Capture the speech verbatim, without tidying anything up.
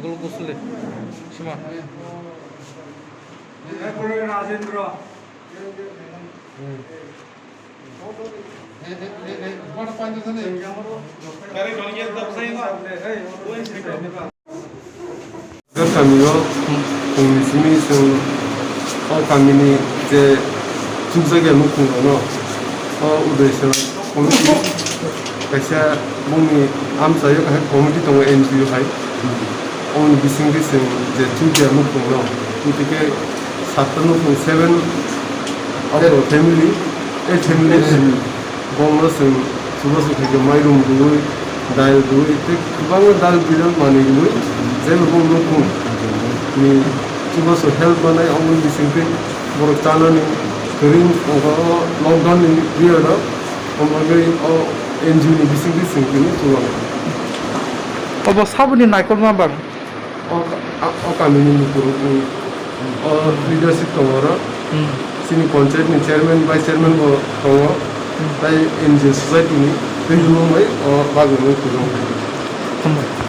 Ogol gusule. Sima. Rajendra. Kami o, kami simi sung, o kami ni je chukjagya nukhung rok no, o Uday Sena committee, kaisa bongni amchaio kaisa committee tongo N G O hai. Oboni bisingtwi chwng je chukya nukhung no, tei khe satta nukhung seven of the family, a family. Bongno chwng chubachu khaikhe mairum rwui, dal rwui, tei kwbangma dal biral manwi rwui, jeba bong nukhung ni chubachu help manai, oboni bisingtwi borok chanani kwrwi wngkha o lockdown ni period o, omo bagwi o N G O ni bisingtwi chwng tini chubago. Obo saboni naikolma bang? O, a, o kamini mukurukni o leadership tongo oro. Hmm. Chini panchayat ni chairman, vice chairman bo tongo. Hmm. Tai N G O society ni tei lumung bai o bagwi mung kulo.